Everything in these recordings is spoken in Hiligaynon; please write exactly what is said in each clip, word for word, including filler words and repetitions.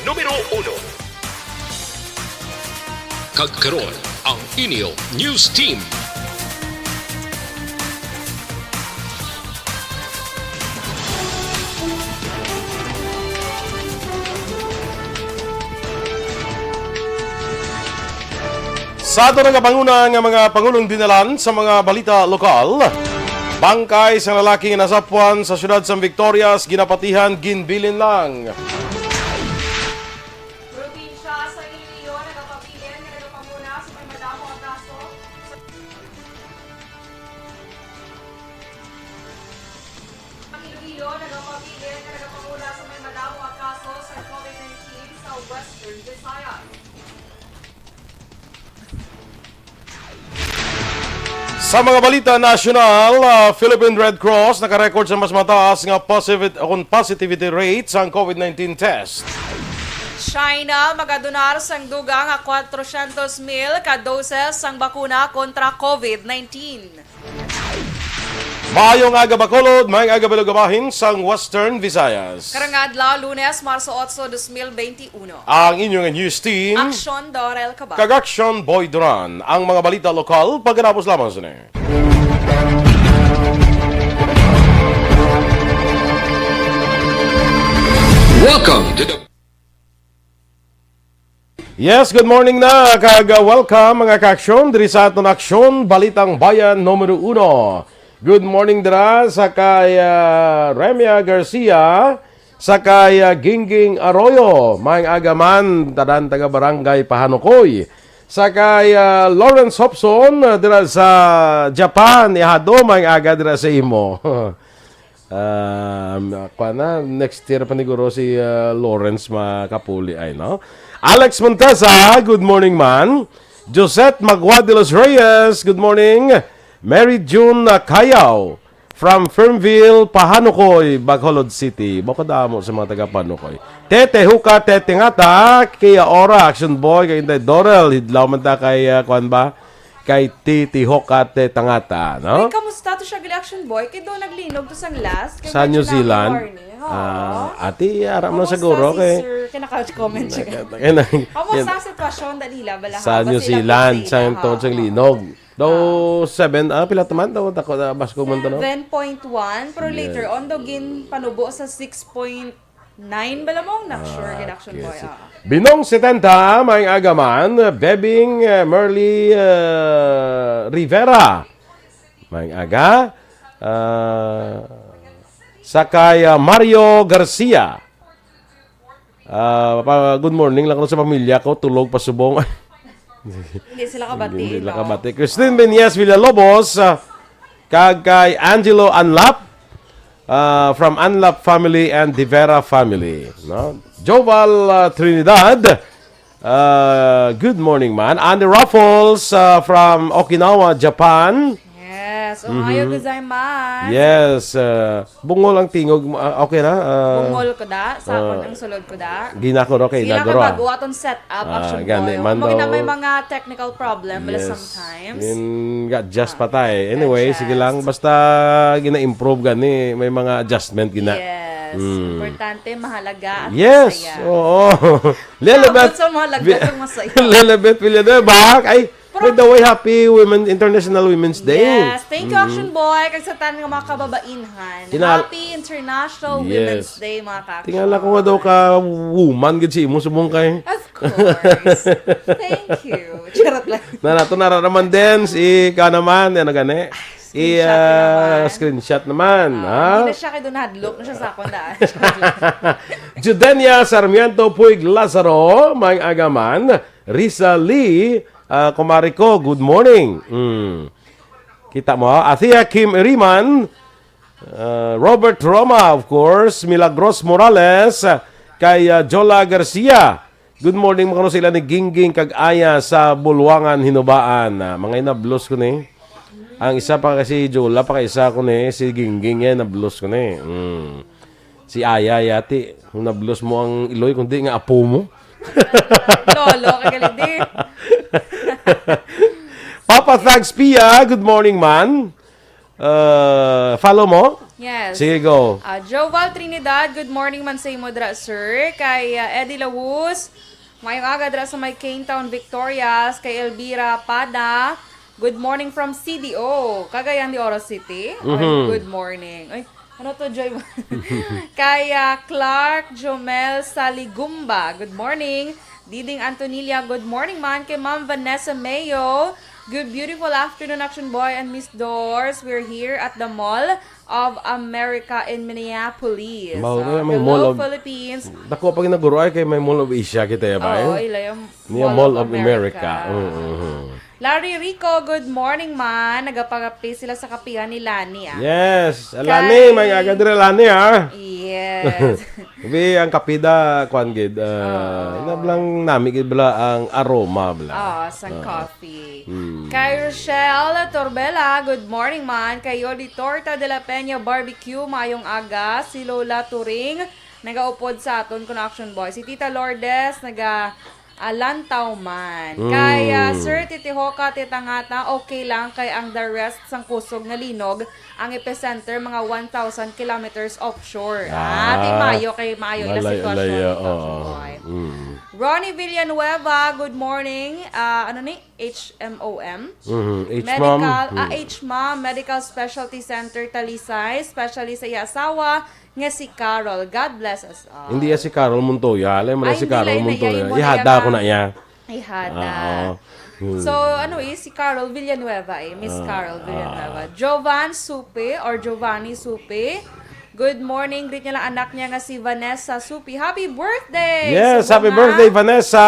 Numero uno. Kag karon, ang inyo news team. Sa aton nagapanguna nga mga pangulong dinalan sa mga balita lokal, bangkay sang lalaki nga nasapwan sa siyudad sang Victorias, ginapatihan, ginbilin lang. Probinsya sa Iloilo nagapabilin nga nagapanguna sa may madamo nga kaso. Ang Iloilo nagapabilin nga nagapanguna sa may madamo nga kaso sa COVID nineteen sa Western Visayas. Sa mga balita nasyonal, ah, Philippine Red Cross nakarecord sa mas mataas nga positivity, kung positivity rate sang COVID nineteen test. China magadonar sang dugang nga kwatrosyentos mil ka doses sang bakuna kontra COVID nineteen. Maayong aga, Bacolod, maayong aga, Bilog Bahin sang Western Visayas. Karong adlaw, Lunes, Marso otso, dos mil benti uno. Ang inyong news team, Aksyon Dorel Cabal. Kag Aksyon Boy Duran. Ang mga balita lokal, pagkatapos lamang sini. Welcome to the Yes, good morning na, kag, uh, welcome, mga kaaksyon, diri sa aton aksyon, Balitang Bayan numero uno. Good morning dira sa kay, uh, Remia Garcia, sa kay, uh, Gingging Arroyo, maayong aga man, tanan taga Barangay Pahanukoy, sa kay, uh, Lawrence Hobson, uh, dira sa Japan, ihado, maayong aga dira sa imo. Um, kuwan na, next year pa niguro si, uh, Lawrence makapuli ay, no? Alex Montesa, good morning, man. Josette Magua de los Reyes, good morning. Mary June, uh, Cayaw, from Fernville, Pahanukoy, Bacolod City. Bako damo sa mga taga Pahanukoy. Tete Huka, Tete Ngata, Kia Ora, Action Boy, kay Inday Dorel, hidlaw man ta kay, uh, kuwan ba? Kay Titi Hokate Tangata, no? Ay, kamusta to siya gali, Action Boy? Kay do naglinog to sang last. Kay sa medyo New Zealand? Horny. Oo. Ah, ati, ara mo na siguro kay Sir? Kay naka-comment siya. Kay na-, kamusta ang sitwasyon, Dalila? Bala, sa New Zealand, sa tungod sa linog. Daw seven, ah, pila to man? Daw, tako, ah, basko man to, no? Seven point one, pero later on, daw, gin panubo sa six point nine bala mo? Not sure, ah, gid, Action Boy, ah. Binong setenta, maayong aga man. Bebing, eh, Merly, eh, Rivera, maayong aga. Ah, sa kay, ah, Mario Garcia. Ah, pa, good morning lang ko sa pamilya ko, tulog pa subong. Hindi sila kabati, hindi sila kabati. Christine Benyes Villalobos, ah, kag kay Angelo Anlap, ah, from Anlap family and De Vera family, no? Joval, ah, Trinidad, ah, good morning, man. Andy Raffles, ah, from Okinawa, Japan. Yes, ohayo gozaimasu. Yes, ah, bungol ang tingog mo. Ah, okay na? Ah, bungol ko da, sa akon ang sulod ko da. Ginako ro kay inagro, ah. Sige lang, bago aton set up, ah, Action Boy. Kung may mga technical problem, bala sometimes. Yes. Ga-adjust pa tayo. Anyway, sige lang. Basta gina-improve gani, may mga adjustment gina. Yes. Mm. Importante, mahalaga at masaya. Yes, oo. Lelebet. Abot sa mahalaga kung masaya. Lelebet Villanueva. Ay, by the way, happy Women, International Women's Day. Yes. Thank you, Action Boy. Kag sa tanan nga mga kababainhan. Happy International Women's Day, mga ka-action. Tingala ko nga daw ka woman gid si imo subong kay. Of course. Thank you. Charot lang. Na nato nara naman din si ka naman, ano gani? I, ah, screenshot naman, ha? Ah, hindi na siya kay doon hadlok na siya sa akon, ah. Judenia Sarmiento Puig Lazaro, maayong aga man. Risa Lee, ah, kumari ko, good morning. Mm. Kita mo, Athea Kim Iriman, ah, Robert Roma, of course, Milagros Morales, kay, ah, Jola Garcia. Good morning, mga sila ni Gingging kag Aya sa Bulwangan, Hinubaan. Ah, mga inablos ko ni. Ang isa pa kasi, Jola pa kay isa ko ni, si Gingging, eh, nablos ko ni. Mm. Si Aya, yati, kung nablos mo ang iloy, kundi nga apo mo. Lolo, kagaling din. Papa Thags Pia, good morning, man. Uh, follow mo? Yes. Sige, go. Ah, Joval Trinidad, good morning man sa imo dra, sir. Kay ah, Eddie Lawus, mayong aga dra sa may Cane Town, Victorias. Kay Elvira Pada, good morning from C D O, Cagayan de Oro City. Ay, Mhm. Good morning. Ay, ano to, Joy? Kay ah, Clark Jomel Saligumba, good morning. Diding Antonilla, good morning man. Kay Ma'am Vanessa Mayo, good beautiful afternoon, Action Boy and Miss Doors. We're here at the Mall of America in Minneapolis. Mall, Ah, may hello, Mall of- Philippines. Dako pa ginaguro ay kay may Mall of Asia kita ya ba? Oo, Eh? ila yung Niya Mall of America. Mm, mm, mm. Larry Rico, good morning man. Nagapakape sila sa kapihan ni Lani, ah. Yes. Lani, Kay- may aga dira Lani, ah. Yes. Bi ang kapida, kwan gid. Uh, inablang nami gid bala ang aroma bala. Ah, sang coffee. Hmm. Kay Rochelle Torbela, good morning man. Kay Yoli Torta de la Peña Barbecue, mayong aga. Si Lola Turing, nagaupod sa aton kuno, Action Boy. Si Tita Lourdes, naga ah, lantaw man. Mm. Kay ah, Sir Titihoka Titangata, okay lang kay ang the rest sang kusog nga linog, ang epicenter mga one thousand kilometers offshore. Ah, Ah, di mayo kay mayo ila Malayo, sitwasyon layo, dito, oo. Boy. Mm. Ronnie Villanueva, good morning. Ah, ano ni? H M O M? Mhm, H-mom. Medical, ah, Mm. H-mom, Medical Specialty Center, Talisay, especially sa iya asawa nga si Carol. God bless us all. Hindi ya si Carol Montoya. Alam mo na Ay, si hindi, Carol lain na iya, Montoya. imo na Ihada iya ko na iya. Ihada. Oo. Hmm. So, ano eh, si Carol Villanueva eh. Miss Ah, Carol Villanueva. Jovan Supe or Giovanni Supe. Good morning. Greet niya lang anak niya nga si Vanessa Supe. Happy birthday! Yes, Sa happy mga- birthday, Vanessa!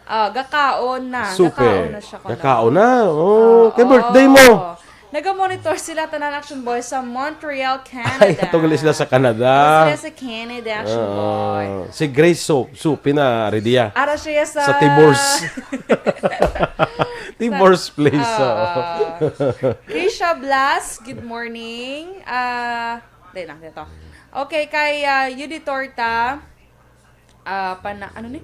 Ah, gakaon na. Supe. Gakaon na siya ko na. Gakaon na. Oh, Oo. kay birthday mo. Naga-monitor sila tanan, Action Boy, sa Montreal, Canada. Ay, atong sila sa Canada. Sila sa Canada, Action Oo. Boy. Si Grace Soap, Soap na ready ah. Ara siya sa... Sa Tibor's. Tibor's place. Ah, Oo. ah. Krisha Blas, good morning. Ah, di lang dito. Okay, kay ah, Yudi Torta, ah, pana, ano ni?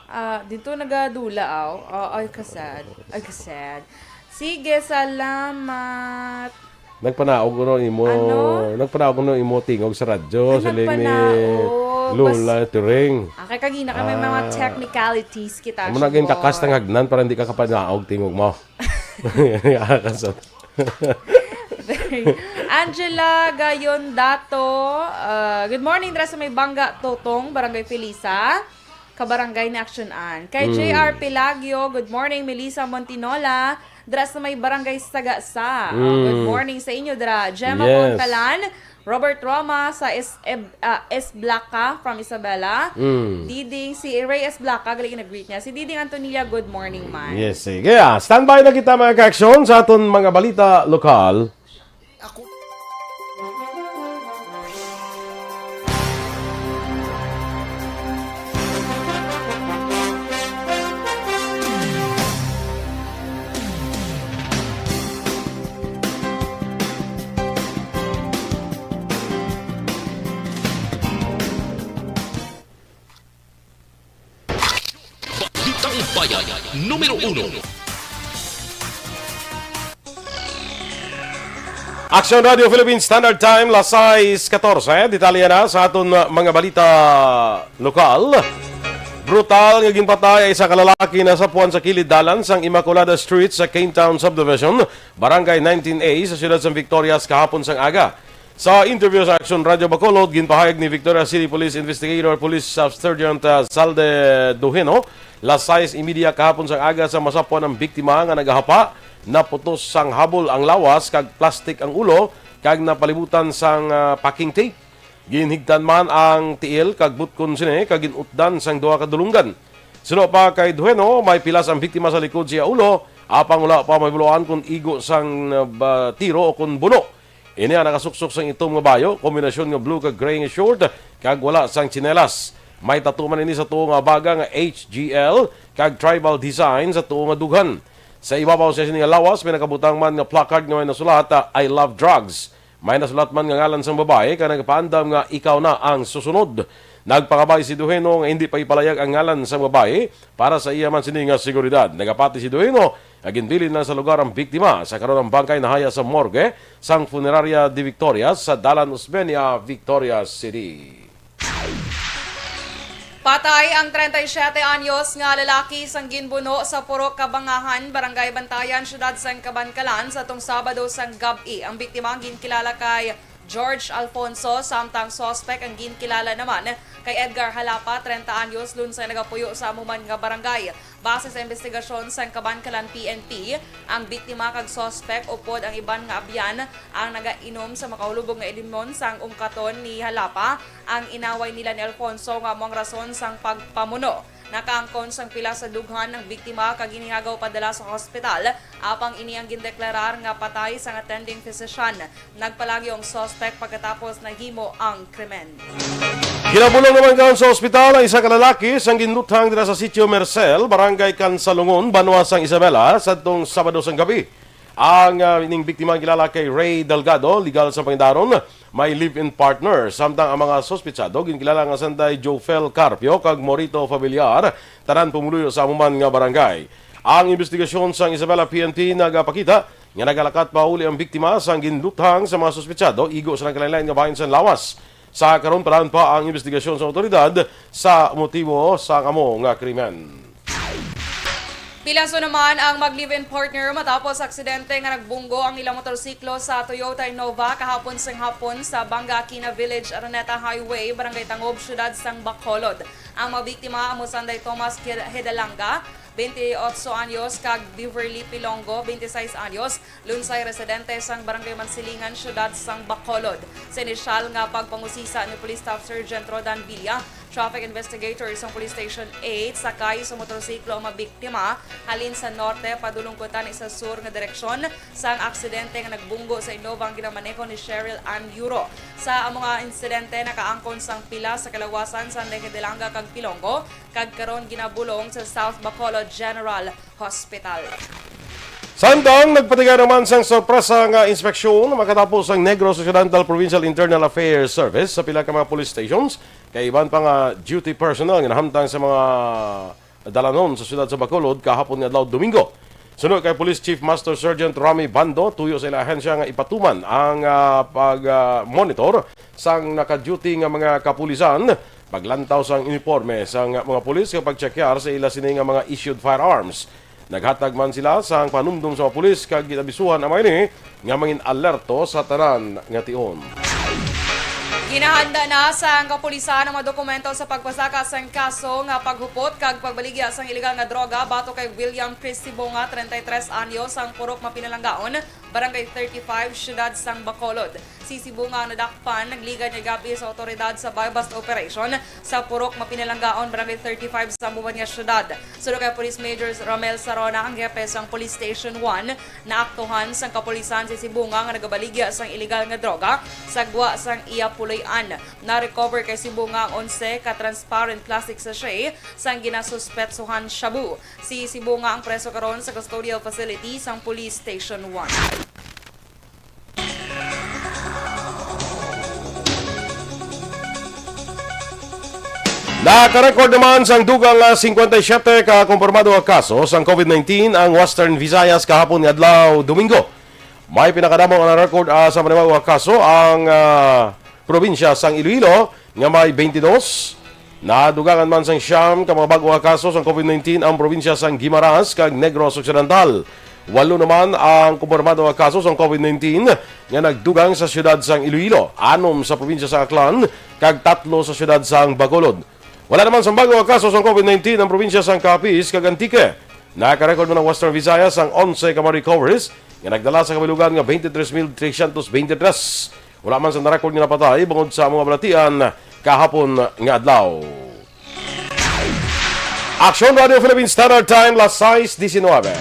Ah, dito nagadula aw. Oh, ay, kasad. Ay, kasad. Sige, salamat. Nagpanaog ko no imo. Ano? Nagpanaog ko no imo tingog sa radyo. Ay, Siling ni nagpanaog. Lola Turing. Ah, kay kagina kami may mga Ah. technicalities kita. Amo na gin kakas tang hagnan para hindi ka kapanaog tingog mo. Kakas- Angela Gayon Dato, ah, good morning dira sa may Bangga Totong, Barangay Felisa, kabarangay ni Action An. Kay Mm. J R Pelagio, good morning. Melissa Montinola, dira sa may Barangay Sagasa. Mm. Good morning sa inyo dira. Gemma Yes. Montalan, Robert Roma sa S, Eb- ah, S Blaca from Isabela. Mm. Diding si Ray S Blaca, galing nag-greet niya. Si Diding Antonilla, good morning man. Yes, sige. Ah, standby na kita, mga ka-action, sa aton mga balita lokal. Balitang Bayan, numero uno. Action Radio Philippines Standard Time, las sais katorse. Detalye na sa aton uh, mga balita lokal. Brutal nga ginpatay ay isa ka lalaki na sapuan sa kilid dalan sang Immaculada Street sa Cane Town Subdivision, Barangay nineteen A sa siyudad sang Victorias kahapon sang aga. Sa interview sa Action Radio Bacolod, ginpahayag ni Victoria City Police Investigator Police Staff Sergeant uh, Salde Duheno, las sais y media kahapon sang aga sa masapuan ang biktima nga nagahapa, naputos sang habol ang lawas kag plastic ang ulo kag napalibutan sang ah, packing tape. Ginhigtan man ang tiil kag butkon sini kag ginutdan sang duha ka dulonggan. Suno pa kay Duheno, may pilas ang biktima sa likod sa iya ulo, apang wala pa mahibaluan kon igo sang ah, ba, tiro o kon buno. Ini ang nakasuksok sang itom nga bayo, kombinasyon nga blue kag gray nga short, kag wala sang tsinelas. May tattoo man ini sa tuo nga baga nga H G L kag tribal design sa tuo nga dughan. Sa ibabaw sa sini nga lawas may nakabutang man nga placard nga may nasulat, "I love drugs." May nasulat man nga ngalan sang babae kag nagapaandam nga ikaw na ang susunod. Nagpangabay si Duheno nga hindi pa ipalayag ang ngalan sang babayi para sa iya man sini nga seguridad. Nagapati si Duheno nga ginbilin lang sa lugar ang biktima. Sa karon, ang bangkay nahaya sa morgue sang Funeraria de Victoria sa Dalan Osmeña, Victoria City. Patay ang treinta y siete anyos nga lalaki sang ginbuno sa Purok Kabangahan, Barangay Bantayan, Siyudad sang Kabankalan, sa tong Sabado sang gab-i. Ang biktima ang ginkilala kay George Alfonso, samtang suspect ang ginkilala naman kay Edgar Halapa, treinta anyos, lunsay nagapuyo sa amo man nga barangay. Base sa investigasyon sang Kabankalan P N P, ang biktima kag suspect upod ang iban nga abyan ang nagainom sa makahulubog nga ilimnon sang ungkaton ni Halapa. Ang inaway nila ni Alfonso nga amo ang rason sang pagpamuno. Nakaangkon sang pila sa dughan ang biktima kag ginhihagaw padala sa hospital, apang ini ang gindeklarar nga patay sang attending physician. Nagpalayo ang suspect pagkatapos nahimo ang krimen. Ginabulong naman karon sa ospital ang isa ka lalaki sang ginluthang dira sa Sitio Mercel, Barangay Kansalungon, banwa sang Isabela, sadtong Sabado sang gabi. Ang, ah, ining biktima ang kilala kay Ray Delgado, legal sa pangidaron, may live-in partner, samtang ang mga suspetsado ginkilala nga sanday Jofel Carpio kag Morito Fabiliar, tanan pumuluyo sa amo man nga barangay. Ang investigasyon sang Isabela P N P nagapakita nga nagalakat pa uli ang biktima sang ginluthang sa mga suspetsado igo sa nagkalainlain nga bahin sang lawas. Sa karon, pa dayon pa ang investigasyon sa awtoridad sa motibo sa amo nga krimen. Pilaso naman ang mag-live-in partner matapos aksidente nga nagbunggo ang ilang motorsiklo sa Toyota Innova kahapon sang hapon sa Banga Aquina Village, Araneta Highway, Barangay Tangob, Siyudad sang Bacolod. Ang mga biktima amo sanday Thomas Kid-, Hidalanga, twenty-ocho anyos, kag Beverly Pilongo, twenty-seis anyos, lunsay residente sang Barangay Mansilingan, Siyudad sang Bacolod. Sa inisyal nga pagpangusisa ni Police Staff Sergeant Rodan Villa, traffic investigator sang Police Station eight, sakay sa motorsiklo ang mabiktima halin sa norte padulong kuntani sa sur nga direksyon. Sang aksidente nga nagbunggo sa Innova ang ginamaneho ni Cheryl Ann Yuro. Sa amo nga insidente, nakaangkon sang pila sa kalawasan sanday Hidalanga kag Pilongo, kag karon ginabulong sa South Bacolod General Hospital. Samtang nagpatigay naman sang sorpresa nga inspeksyon makatapos ang Negros Occidental Provincial Internal Affairs Service sa pila ka mga police stations kay iban pa nga duty personnel nga nahamtang sa mga dalanon sa siyudad sa Bacolod kahapon nga adlaw, Domingo. Suno kay Police Chief Master Sergeant Rami Bando, tuyo sa ila ahensya nga ipatuman ang, ah, pag, ah, monitor sang naka-duty nga mga kapulisan, paglantaw sang uniporme sang mga pulis kag pagtsekyar sa ila sini nga mga issued firearms. Naghatag man sila sang panumdom sa mga pulis kag ginabisuhan ang mga ini nga mangin-alerto sa tanan nga tion. Ginahanda na sang kapulisan ang mga dokumento sa pagpasaka sang kaso nga paghupot kag pagbaligya sang ilegal nga droga batok kay William Chris Sibonga, treinta y tres anyos, sang Purok Mapinalanggaon, Barangay thirty-five, Siyudad sang Bacolod. Si Sibonga ang nadakpan, nagligad niya gab-i sa awtoridad sa buy-bust operation sa Purok Mapinalanggaon, Barangay thirty-five sa amo man nga siyudad. Suno kay Police Major Ramel Sarona, ang hepe sang Police Station one, naaktuhan sang kapulisan si Sibonga nga nagabaligya sang ilegal nga droga sa gwa sang iya puloy-an. Na-recover kay Sibonga ang onse ka transparent plastic sachet sang ginasuspetsohan shabu. Si Sibonga ang preso karon sa custodial facility sang Police Station one. Nakarecord naman sang dugang nga singkwenta y siyete ka kumpirmado nga kaso sang COVID nineteen ang Western Visayas kahapon nga adlaw, Domingo. May pinakadamo nga na-record, ah, sa manibago nga kaso ang, ah, probinsya sang Iloilo nga may twenty-dos. Nadugangan man sang siyam ka mga bag-o nga kaso sang COVID nineteen ang probinsya sang Guimaras kag Negros Occidental. Walo naman ang kumpirmado nga kaso sang COVID nineteen nga nagdugang sa siyudad sang Iloilo, anom sa probinsya sang Aklan, kag tatlo sa siyudad sang Bacolod. Wala naman sang bag-o nga kaso sang COVID nineteen ang probinsya sang Capiz kag Antique. Nakarecord man ang Western Visayas sang onse ka mga recoveries nga nagdala sa kabilugan nga twenty-three mil trescientos twenty-three. Wala man sang na-record nga napatay bangod sa mga balatian kahapon nga adlaw. Aksyon Radio Philippine Standard Time, las sais diecinuebe.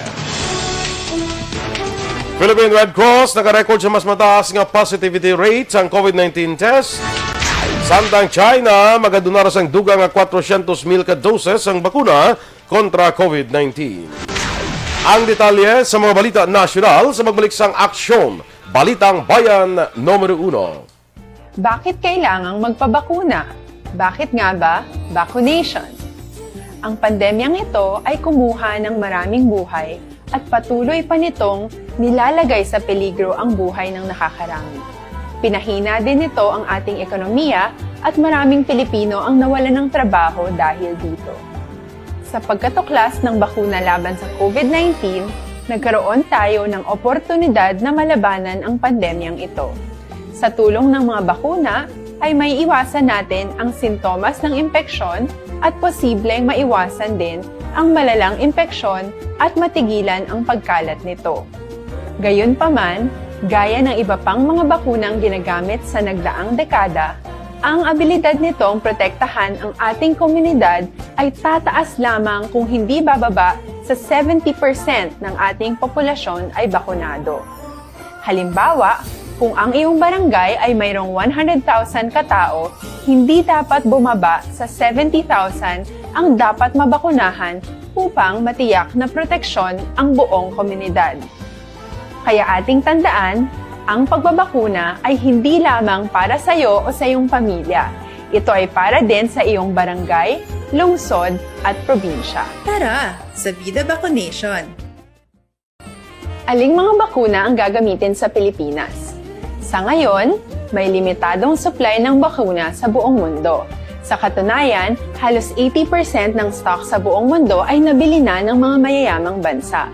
Philippine Red Cross naka-record sa mas mataas nga positivity rate sang COVID nineteen test. Samtang China magadonar sang dugang nga kwatrocientos mil ka doses sang bakuna kontra COVID nineteen. Ang detalye sa mga balita nasyonal sa pagbalik sang Aksyon, Balitang Bayan Numero Uno. Bakit kailangang magpabakuna? Bakit nga ba vaccination? Ang pandemyang ito ay kumuha ng maraming buhay at patuloy pa nitong nilalagay sa peligro ang buhay ng nakakarami. Pinahina din nito ang ating ekonomiya at maraming Pilipino ang nawalan ng trabaho dahil dito. Sa pagkatuklas ng bakuna laban sa COVID nineteen, nagkaroon tayo ng oportunidad na malabanan ang pandemyang ito. Sa tulong ng mga bakuna, ay may iwasan natin ang sintomas ng impeksyon at posibleng maiwasan din ang malalang impeksyon at matigilan ang pagkalat nito. Gayunpaman, gaya ng iba pang mga bakunang ginagamit sa nagdaang dekada, ang abilidad nitong protektahan ang ating komunidad ay tataas lamang kung hindi bababa sa seventy percent ng ating populasyon ay bakunado. Halimbawa, kung ang iyong barangay ay mayroong one hundred thousand katao, hindi dapat bumaba sa seventy thousand ang dapat mabakunahan upang matiyak na proteksyon ang buong komunidad. Kaya ating tandaan, ang pagbabakuna ay hindi lamang para sa iyo o sa iyong pamilya. Ito ay para din sa iyong barangay, lungsod, at probinsya. Tara, sa Vida Vaccination! Aling mga bakuna ang gagamitin sa Pilipinas? Sa ngayon, may limitadong supply ng bakuna sa buong mundo. Sa katunayan, halos eighty percent ng stock sa buong mundo ay nabili na ng mga mayayamang bansa.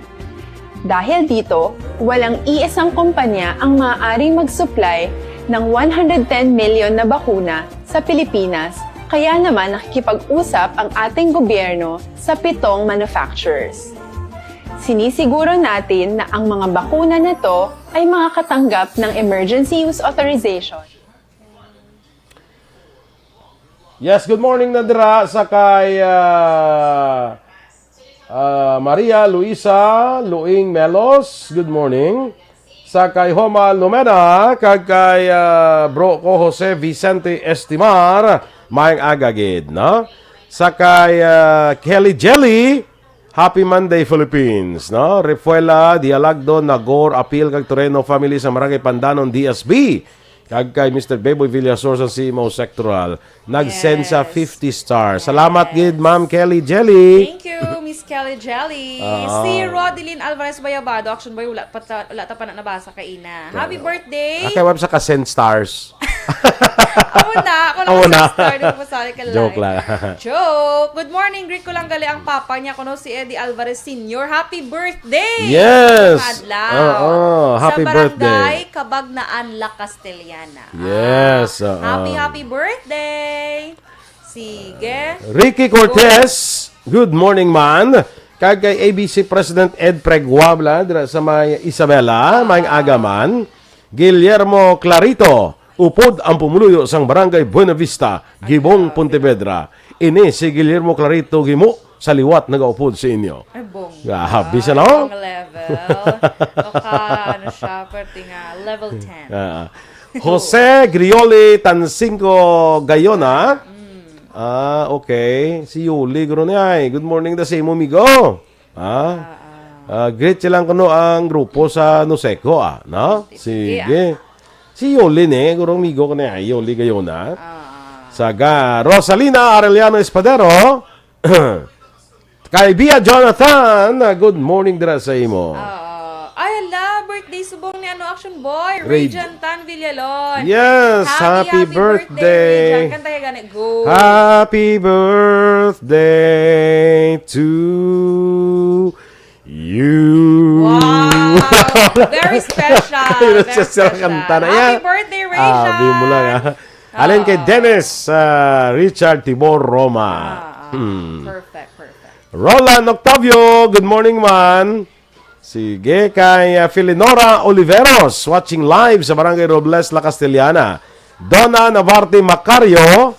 Dahil dito, walang iisang kumpanya ang maaaring mag-supply ng one hundred ten million na bakuna sa Pilipinas, kaya naman nakikipag-usap ang ating gobyerno sa pitong manufacturers. Sinisiguro natin na ang mga bakuna na to ay makakatanggap ng emergency use authorization. Yes, good morning na dira sa kay ah, ah, Maria Luisa Luing Melos. Good morning. Sa kay Homa Lumena, kag kay ah, bro ko Jose Vicente Estimar, maayong aga gid, no? Sa kay ah, Kelly Jelly, Happy Monday, Philippines, no? Refuela, Dialagdo, Nagor, Apil, kag Toreno family sa Barangay Pandanon, D S B. Kag kay Mister Beboy Villasor sa C M O Sectoral, nag-send sa Yes. fifty stars. Salamat Yes. gid, Ma'am Kelly Jelly. Thank you, Miss Kelly Jelly. Ah. Si Rodeline Alvarez Bayabado, Action Boy, wala pa ta, wala ta pa na nabasa kaina. Happy birthday. Ah, kay wala sa ka-send stars. Amo na, ako Amo lang na. sa star, di ko masali ka Joke live. lang. Joke. Good morning, greet ko lang gali ang papa niya, kuno si Eddie Alvarez Senior. Happy birthday! Yes! Adlaw. Oo, happy Sa barangay birthday. Cabagnaan, La Castellana. Yes, oo. Happy, happy birthday! Sige. Ricky Cortez, good morning, man. Kag kay A B C President Ed Preguabla, dira sa may Isabela, may agaman. Guillermo Clarito, upod ang pumuluyo sang Barangay Buena Vista, Gibong, Pontevedra. Ini si Guillermo Clarito Gimo, sa liwat nagaupod sa inyo. Ay, bongga. Grabe siya, no? Ang level. Maka, ano siya, pwerte nga, level ten. Ah. Jose Grioli Tansingo Gayona. Mm. Ah, okay. Si Yuli, guro ni ay. Good morning da sa imo, migo. Ah? Ah, greet silang kuno ang grupo sa Nuseco, ah, no? Sige, Sige. ah. Si Yoli ni, guro, migo ko ni ay, Yoli Gayona. Ah, ah. Saga, Rosalina Arellano Espadero. Kay Bia Jonathan, ah, good morning dira sa imo. Oo. Ay, hala, birthday subong ni ano, Action Boy, Ray Ray J- Jonathan Villalon. Yes, happy, happy happy birthday, birthday. Ray Jan. Kanta ka gani, go. Happy birthday to you. Wow! Very special. Very Special special. kanta na yan. Happy birthday, Ray Ah, Jan. di mo lang, ah. Alin kay Oo. Dennis, ah, Richard Tibor Roma. Ah, ah. Hmm. Perfect, perfect. Roland Octavio, good morning, man. Sige, kay, ah, Felinora Oliveros, watching live sa Barangay Robles, La Castellana. Donna Navarte Macario,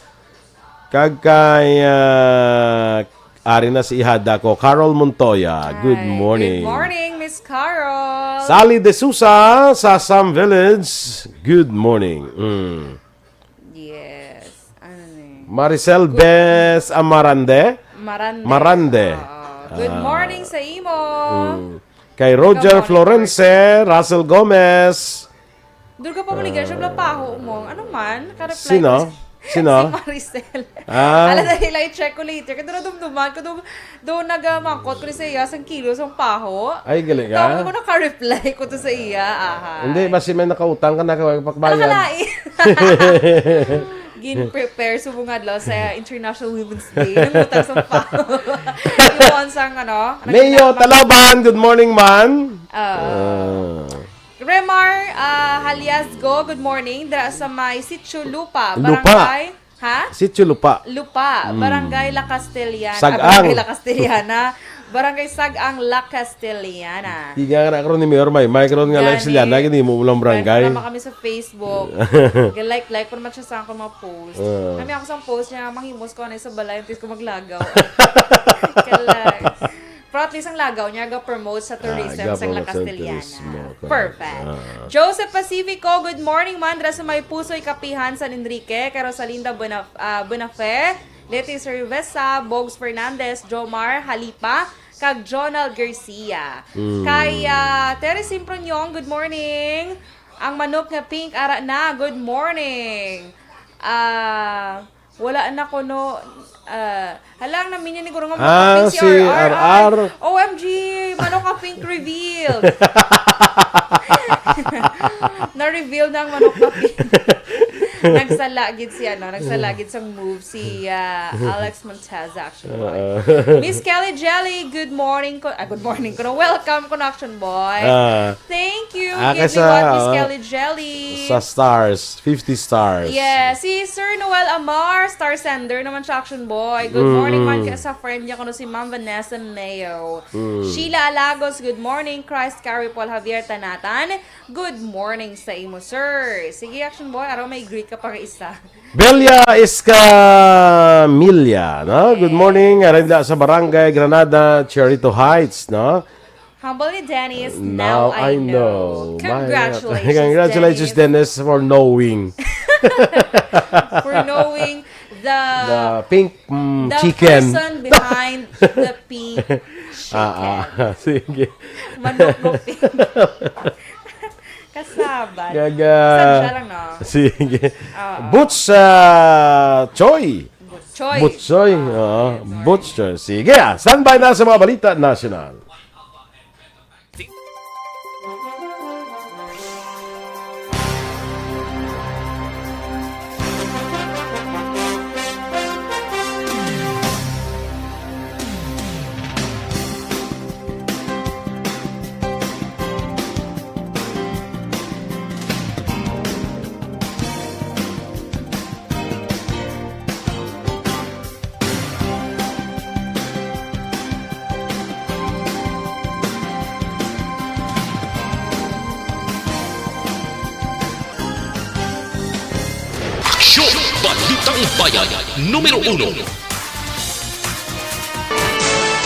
kag kay, ah, ari na si ihada ko, Carol Montoya. Good Hi. morning. Good morning, Miss Carol. Sally De Sousa sa Sam Village. Good morning. Mm. Yes. Ano ni? Maricel Bes Amarande? Marande. Marande. Oo. Good Ah. morning sa imo. Mm. Kay Roger Good morning, Florence, Roger. Russell Gomez. Durga pa mo ni Gershom Lapaho mo. Ano man? Ka-reply Sino? ko sa Sino? Si Maricel. Ah. Ala, dali lang, i-check ko later. Kaya nadumduman ko, do, do nagamangkot ko ni sa iya, sang kilo, sang paho. Ay, gali ka? Tawag ko, naka-reply ko to sa iya, aha. Hindi, basi may nakautang ka na, kaya pakbayan. Ala, kalain. Gin-prepare subong adlaw sa International Women's Day. Nangutang sa paho. Yung sang, ano, Neo nagkita- Talaban, good morning, man. Ah. Ah. Remar, ah, Haliasgo, good morning. Dira sa may Sitio Lupa, Lupa. Barangay, ha? Sitio Lupa. Lupa, Mm. Barangay La Castellana. Ah, Sag-ang. Barangay La Castellana. Barangay Sag-ang La Castellana. Di nga na karon ni Mayor May, may karon nga La Gani. Castellana, gani mo ulang barangay. Gani, tama kami sa Facebook. Like, like ko naman siya sa akong mga post. Ah. Kami ako sa post niya, manghimos ko, ano, sa balay, antes ko maglagaw. Kalay. Pero at least ang lagaw niya ga-promote sa Ah, tourism sa ga-promote sa Castellana. Tourismo, correct. Perfect. Ah. Joseph Pacifico, good morning, man. Dira sa may Pusoy Kapihan, San Enrique. Kay Rosalinda Bonaf-, ah, Bonafe, Leti Cerveza, Bogs Fernandez, Jomar Halipa, kag Jonald Garcia. Mm. Kay, ah, Terry Simpronion, good morning. Ang manok nga pink, ara na, good morning. Ah, Wala na kuno, ah, hala, ang naminyo ni Guro nga Ah, manok si si R R. R R. O M G, manok ka pink revealed. Na-reveal na ang manok ka pink. Nagsala gid si, ano, nagsala gid sang move si, ah, Alex Monteza, actually. Ah. Miss Kelly Jelly, good morning ko, ah, good morning ko. Welcome ko na, Action Boy. Ah. Thank you. Ah, Give me kasa, one, Miss ah, Kelly Jelly. Sa stars, fifty stars. Yes, si Sir Noel Amar, star sender naman siya, Action Boy. Good morning man Mm-mm. kaya sa friend niya, kuno si Ma'am Vanessa Mayo. Mm. Sheila Alagos, good morning. Christ Carrie Paul Javier Tanatan, good morning sa imo, sir. Sige, Action Boy, araw may greet ka pa nga isa. Belia Escamilla, no? Good morning. Aray da sa Barangay Granada, Cherito Heights, no? Humble ni Dennis, now I know. Congratulations, Congratulations, Dennis. Dennis, for knowing. For knowing the, The pink, mm, the chicken. person behind the pink chicken. Ah, ah. Sige. Manok mo pink. Kasabot. Gaga. Sadya lang, no? Sige. Ah. Boots, ah, Choi. Butchoy. Butchoy. Ah, Oo. Butchoy. Sige, ah. Standby na sa mga balita nasyonal. Aksyon! Balitang Bayan, numero uno.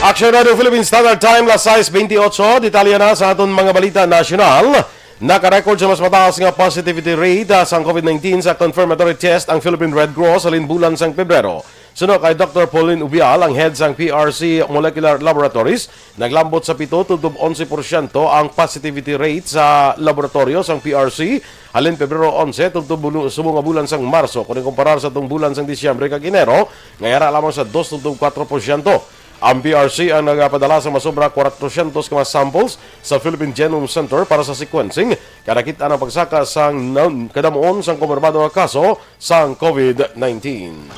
Aksyon Radio Philippine Standard Time, las sais bentiocho. Detalye na sa aton mga balita nasyonal. Naka-record sa mas mataas nga positivity rate, ah, sang COVID nineteen sa confirmatory test ang Philippine Red Cross halin bulan sang Pebrero. Suno kay Doctor Pauline Ubial, ang head sang P R C Molecular Laboratories, naglambot sa pito tubtob onse porsyento ang positivity rate sa laboratoryo sang P R C halin Pebrero onse tubtob bulu-, subong nga bulan sang Marso, kung ikumparar sa tung bulan sang Disyembre kag Enero, nga yara lamang sa dos tubtob kuwatro porsyento. Ang P R C ang nagapadala sa masobra kuwatrosyentos ka mga samples sa Philippine Genome Center para sa sequencing, kay nakit-an ang pagsaka sang na-, kadamuon sang kumpirmado nga kaso sang COVID nineteen.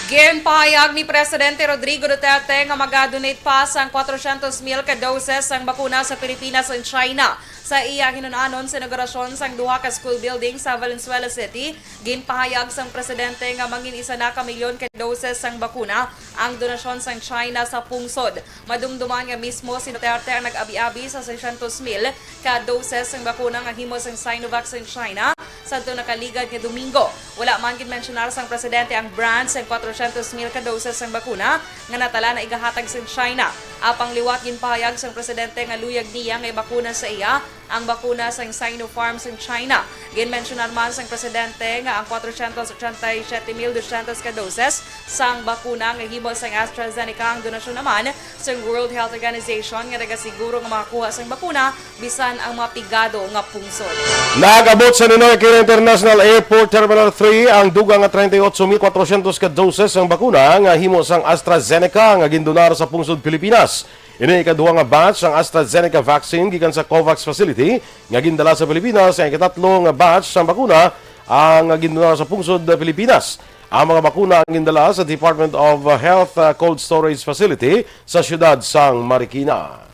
Ginpahayag ni Presidente Rodrigo Duterte nga maga-donate pa sang kuwatrosyentos mil ka doses sang bakuna sa Pilipinas and China. Sa iya hinun-anon sa inaugurasyon sang duha ka school building sa Valenzuela City, ginpahayag sang presidente nga mangin isa na ka milyon ka doses sang bakuna ang donasyon sang China sa pungsod. Madumduman nga mismo si Duterte ang nag-abi-abi sa seiscientos mil ka doses sang bakuna nga himo sang Sinovac sang China sadto nakaligad nga Domingo. Wala man ginmensyonar sang presidente ang brand sang kuwatrosyentos mil ka doses sang bakuna nga natala na igahatag sang China. Apang liwat ginpahayag sang presidente nga luyag niya nga ibakuna sa iya ang bakuna sang Sinopharm sang China. Ginmensyonan man sang presidente nga ang kwatrocientos ochenta y siete mil doscientos ka doses sang bakuna nga himo sang AstraZeneca ang donasyon naman sang World Health Organization nga nagasiguro nga makakuha sang bakuna bisan ang mga pigado nga pungsod. Nag-abot sa Ninoy Aquino International Airport Terminal three ang dugang nga treinta y ocho mil cuatrocientos ka doses sang bakuna nga himo sang AstraZeneca nga gindonar sa pungsod Pilipinas. Ini ikaduha nga batch sang AstraZeneca vaccine gikan sa COVAX facility nga gindala sa Pilipinas, ang ikatatlo nga batch sang bakuna ang gindonar sa pungsod Pilipinas. Ang mga bakuna ang gindala sa Department of Health, uh, cold storage facility sa siyudad sang Marikina.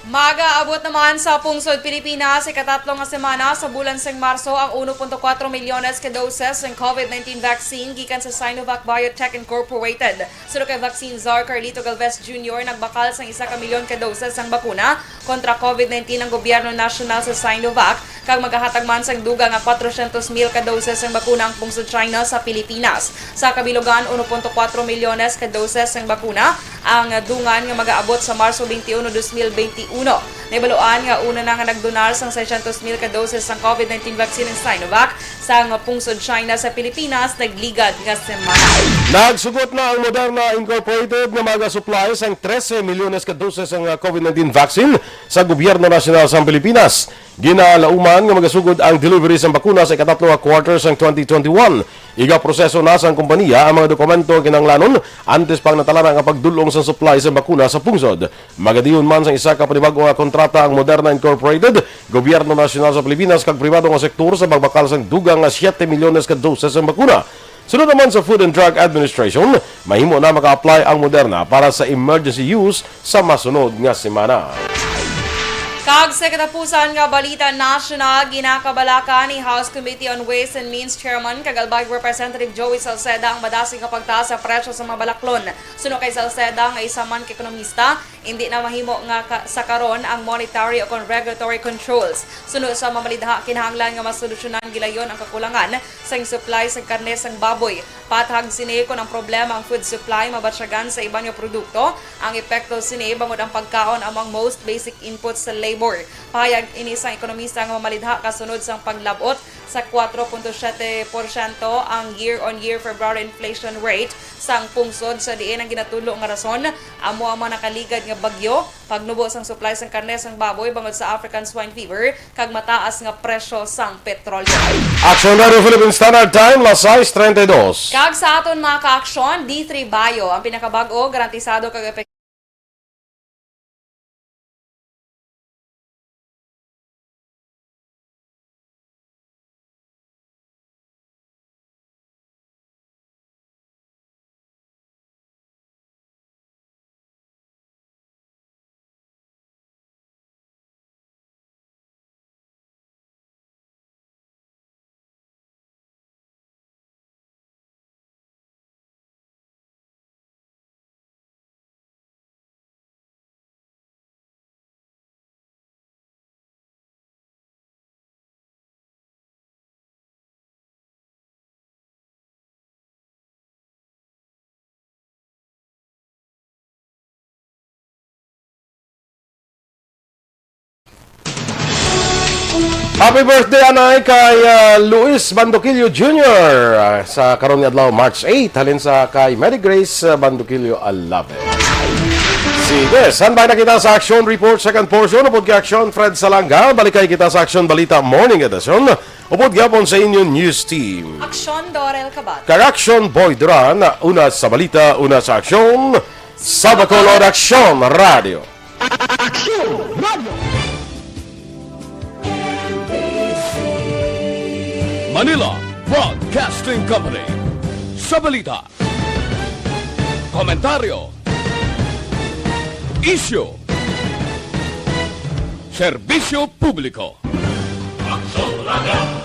Magaabot naman sa pungsod Pilipinas sa ikatatlo nga semana sa bulan sang Marso ang uno punto kuwatro milyones ka doses sang COVID nineteen vaccine gikan sa Sinovac Biotech Incorporated. Suno kay Vaccine Czar Carlito Galvez Junior, nagbakal sang isa ka milyon ka doses sang bakuna kontra COVID nineteen ang gobyerno nasyonal sa Sinovac, kag magahatag man sang dugang nga kwatrocientos mil ka doses sang bakuna ang pungsod China sa Pilipinas. Sa kabilugan, uno punto kuwatro milyones ka doses sang bakuna ang dungan nga magaabot sa Marso twenty-one, dos mil benti uno. Nahibaluan nga una na nga nagdonar sang seiscientos mil ka doses sang COVID nineteen vaccine ang Sinovac sang pungsod China sa Pilipinas nagligad nga semana. Nagsugot na ang Moderna Incorporated nga magasupply sang trese milyones ka doses sang, ah, COVID nineteen vaccine sa gobyerno nasyonal sang Pilipinas. Ginalauman nga magasugod ang delivery sang bakuna sa ikatatlo nga quarter sang twenty twenty-one. Igaproseso na sang kompanya ang mga dokumento nga kinahanglanon antes pa ang natalana nga pagdul-ong sang supply sang bakuna sa pungsod. Magadiyon man sang isa ka panibag-o nga kontrata ang Moderna Incorporated, gobyerno nasyonal sa Pilipinas, kag pribado nga sektor sa pagbakal sang dugang nga siyete milyones ka doses sang bakuna. Sunod naman sa Food and Drug Administration, mahimo na maka-apply ang Moderna para sa emergency use sa masunod nga semana. Kag sa katapusan nga balita nasyonal, ginakabalaka ni House Committee on Ways and Means Chairman kag Albay Representative Joey Salceda ang madasig nga pagtaas sa presyo sa mga balaklon. Suno kay Salceda, nga isa man ka ekonomista, hindi na mahimo nga ka-, sa karon ang monetary o kon regulatory controls. Suno sa mamalidha, kinahanglan nga masolusyonan gilayon ang kakulangan sang supply sang karne sang baboy. Patag sini, kon ang problema ang food supply, mabatyagan sa iban nga produkto. Ang epekto sini bangod ang pagkaon amo ang most basic input sa labor. Pahayag ini sang ekonomista nga mamalidha kasunod sang paglab-ot sa kuwatro punto siyete porsyento ang year-on-year February inflation rate sang pungsod, sa diin ang ginatudlo nga rason amo ang mga nakaligad nga bagyo, pagnubo sang supply sang karne sang baboy bangod sa African swine fever, kag mataas nga presyo sang petrolyo. Aksyon Radio Philippine Standard Time, las sais treinta y dos. Kag sa aton mga ka-aksyon, D three Bio ang pinakabag-o, garantisado kag epektibo. Happy birthday, anay, kay, ah, Luis Bandoquillo Junior, ah, sa karon nga adlaw, March eight, halin sa kay Mary Grace, ah, Bandoquillo Alave. Sige, standby na kita sa Action Report, second portion. Upod kay Action, Fred Salanga. Balik kay kita sa Action Balita Morning Edition. Upod gyapon sa inyo news team. Action, Dorel Kabat. Kag Action, Boy Duran. Una sa balita, una sa aksyon. Sa Bacolod, Action Radio. Action Radio. Manila Broadcasting Company. Sa balita, komentaryo, isyu, serbisyo publiko. Action Radio.